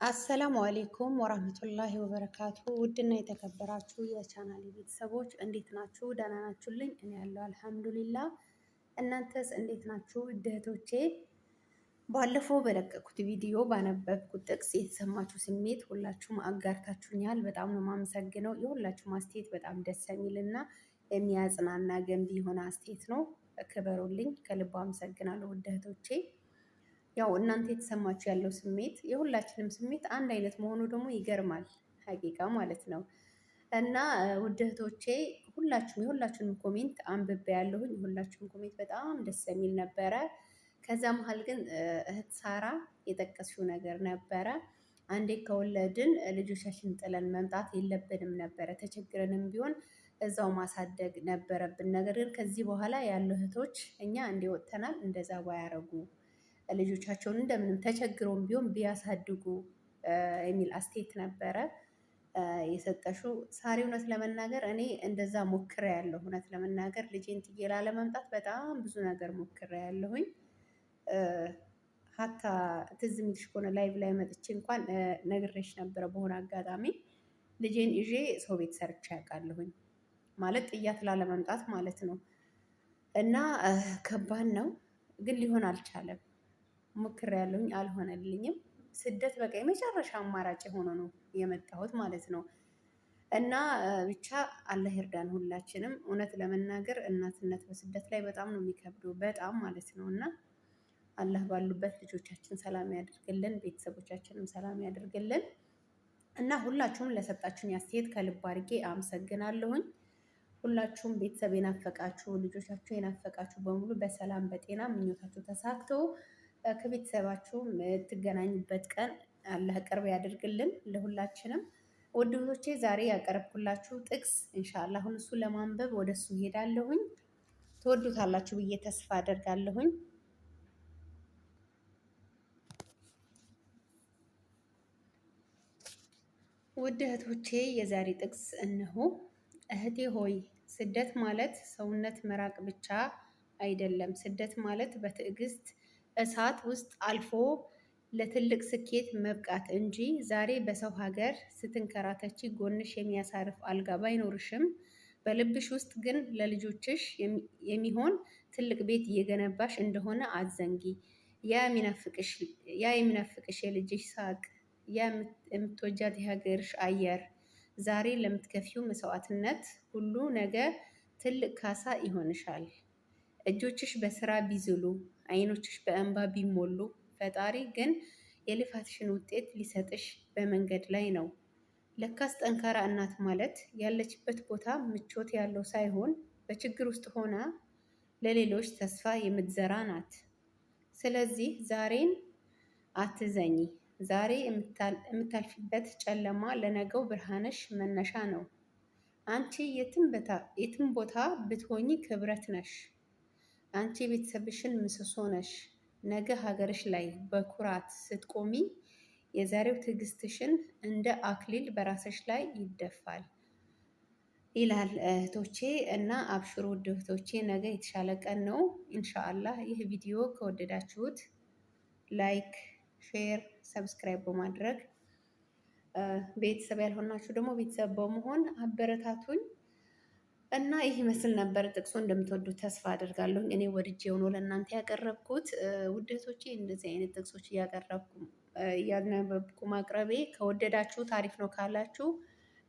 السلام عليكم ورحمة الله وبركاته። ውድና የተከበራችሁ የቻናል ቤተሰቦች እንዴት ናችሁ? ደህና ናችሁልኝ? እኔ ያለው الحمد لله። እናንተስ እንዴት ናችሁ? እህቶቼ ባለፈው በለቀኩት ቪዲዮ ባነበብኩት ጥቅስ የተሰማችሁ ስሜት ሁላችሁም አጋርታችሁኛል። በጣም ነው የማመሰግነው። የሁላችሁም አስተያየት በጣም ደስ የሚልና የሚያጽናና ገንቢ የሆነ አስተያየት ነው። ክበሩልኝ። ከልብ አመሰግናለሁ ውድ እህቶቼ። ያው እናንተ የተሰማችሁ ያለው ስሜት የሁላችንም ስሜት አንድ አይነት መሆኑ ደግሞ ይገርማል፣ حقيقة ማለት ነው። እና ውድ እህቶቼ ሁላችሁም የሁላችሁንም comment አንብቤ ያለሁኝ የሁላችሁም comment በጣም ደስ የሚል ነበረ። ከዛ መሀል ግን እህት ሳራ የጠቀስሽው ነገር ነበረ። አንዴ ከወለድን ልጆቻችን ጥለን መምጣት የለብንም ነበረ፣ ተቸግረንም ቢሆን እዛው ማሳደግ ነበረብን። ነገር ግን ከዚህ በኋላ ያሉ እህቶች እኛ እንዲህ ወጥተናል፣ እንደዛ ባያረጉ ልጆቻቸውን እንደምንም ተቸግረውም ቢሆን ቢያሳድጉ የሚል አስተያየት ነበረ የሰጠሽው ሳሪ። እውነት ለመናገር እኔ እንደዛ ሞክሬያለሁ። እውነት ለመናገር ልጄን ጥዬ ላለመምጣት በጣም ብዙ ነገር ሞክሬያለሁኝ። حتى ትዝ የሚልሽ ከሆነ live ላይ መጥቼ እንኳን ነግሬሽ ነበረ። በሆነ አጋጣሚ ልጄን ይዤ ሰው ቤት ሰርቼ ያውቃለሁኝ። ማለት ጥያት ላለመምጣት ማለት ነው። እና ከባድ ነው፣ ግን ሊሆን አልቻለም። ሞክሬያለሁኝ፣ አልሆነልኝም። ስደት በቃ የመጨረሻ አማራጭ የሆነ ነው የመጣሁት ማለት ነው። እና ብቻ አላህ ይርዳን ሁላችንም። እውነት ለመናገር እናትነት በስደት ላይ በጣም ነው የሚከብደው፣ በጣም ማለት ነው። እና አላህ ባሉበት ልጆቻችን ሰላም ያደርግልን፣ ቤተሰቦቻችንም ሰላም ያደርግልን። እና ሁላችሁም ለሰጣችሁኝ አስተያየት ከልብ አድርጌ አመሰግናለሁኝ። ሁላችሁም ቤተሰብ የናፈቃችሁ፣ ልጆቻችሁ የናፈቃችሁ በሙሉ በሰላም በጤና ምኞታችሁ ተሳክቶ ከቤተሰባችሁ የምትገናኙበት ቀን አላህ ቅርብ ያደርግልን ለሁላችንም። ውድ እህቶቼ ዛሬ ያቀረብኩላችሁ ጥቅስ إن شاء الله አሁን እሱ ለማንበብ ወደ እሱ ሄዳለሁኝ። ትወዱታላችሁ ብዬ ተስፋ አደርጋለሁኝ። ውድ እህቶቼ የዛሬ ጥቅስ እነሆ። እህቴ ሆይ ስደት ማለት ሰውነት መራቅ ብቻ አይደለም። ስደት ማለት በትዕግስት እሳት ውስጥ አልፎ ለትልቅ ስኬት መብቃት እንጂ። ዛሬ በሰው ሀገር ስትንከራተቺ ጎንሽ የሚያሳርፍ አልጋ ባይኖርሽም በልብሽ ውስጥ ግን ለልጆችሽ የሚሆን ትልቅ ቤት እየገነባሽ እንደሆነ አትዘንጊ። ያ የሚናፍቅሽ የልጅሽ ሳቅ፣ ያ የምትወጃት የሀገርሽ አየር ዛሬ ለምትከፍዪው መስዋዕትነት ሁሉ ነገ ትልቅ ካሳ ይሆንሻል። እጆችሽ በስራ ቢዝሉ፣ አይኖችሽ በእንባ ቢሞሉ፣ ፈጣሪ ግን የልፋትሽን ውጤት ሊሰጥሽ በመንገድ ላይ ነው። ለካስ ጠንካራ እናት ማለት ያለችበት ቦታ ምቾት ያለው ሳይሆን በችግር ውስጥ ሆና ለሌሎች ተስፋ የምትዘራ ናት። ስለዚህ ዛሬን አትዘኚ። ዛሬ የምታልፊበት ጨለማ ለነገው ብርሃንሽ መነሻ ነው። አንቺ የትም ቦታ ብትሆኚ ክብረት ነሽ። አንቺ የቤተሰብሽን ምሰሶ ነሽ። ነገ ሀገርሽ ላይ በኩራት ስትቆሚ የዛሬው ትዕግስትሽን እንደ አክሊል በራስሽ ላይ ይደፋል ይላል እህቶቼ። እና አብሽሩ ውድ እህቶቼ፣ ነገ የተሻለ ቀን ነው إن شاء الله። ይህ ቪዲዮ ከወደዳችሁት like፣ share፣ subscribe በማድረግ ቤተሰብ ያልሆናችሁ ደግሞ ቤተሰብ በመሆን አበረታቱኝ። እና ይህ ይመስል ነበር ጥቅሱ። እንደምትወዱት ተስፋ አደርጋለሁ። እኔ ወድጄ ሆኖ ለእናንተ ያቀረብኩት ውድ እህቶቼ፣ እንደዚህ አይነት ጥቅሶች እያቀረብኩ እያነበብኩ ማቅረቤ ከወደዳችሁት አሪፍ ነው ካላችሁ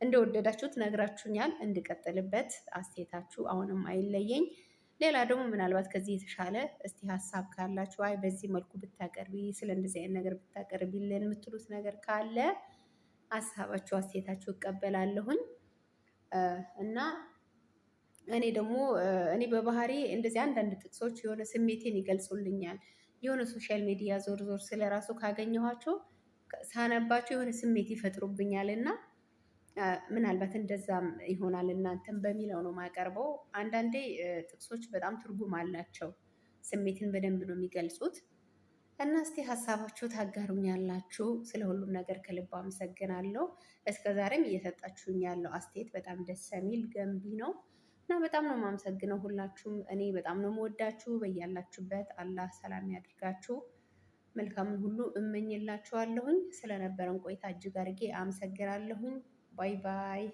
እንደወደዳችሁት ነግራችሁኛል። እንድቀጥልበት አስተያየታችሁ አሁንም አይለየኝ። ሌላ ደግሞ ምናልባት ከዚህ የተሻለ እስቲ ሀሳብ ካላችሁ አይ በዚህ መልኩ ብታቀርቢ ስለ እንደዚህ አይነት ነገር ብታቀርቢልን የምትሉት ነገር ካለ ሀሳባችሁ አስተያየታችሁ እቀበላለሁኝ። እና እኔ ደግሞ እኔ በባህሪ እንደዚህ አንዳንድ ጥቅሶች የሆነ ስሜቴን ይገልጹልኛል። የሆነ social media ዞር ዞር ስለ ራሱ ካገኘኋቸው ሳነባቸው የሆነ ስሜት ይፈጥሩብኛል እና ምናልባት እንደዛም ይሆናል እናንተም በሚለው ነው የማቀርበው። አንዳንዴ ጥቅሶች በጣም ትርጉም አላቸው፣ ስሜትን በደንብ ነው የሚገልጹት። እና እስቲ ሀሳባችሁ ታጋሩኛላችሁ። ስለ ሁሉም ነገር ከልብ አመሰግናለሁ። እስከ ዛሬም እየሰጣችሁኝ ያለው አስተያየት በጣም ደስ የሚል ገንቢ ነው እና በጣም ነው የማመሰግነው ሁላችሁም። እኔ በጣም ነው የምወዳችሁ። በያላችሁበት አላህ ሰላም ያድርጋችሁ። መልካምን ሁሉ እመኝላችኋለሁኝ። ስለነበረን ቆይታ እጅግ አድርጌ አመሰግናለሁኝ። Bye bye።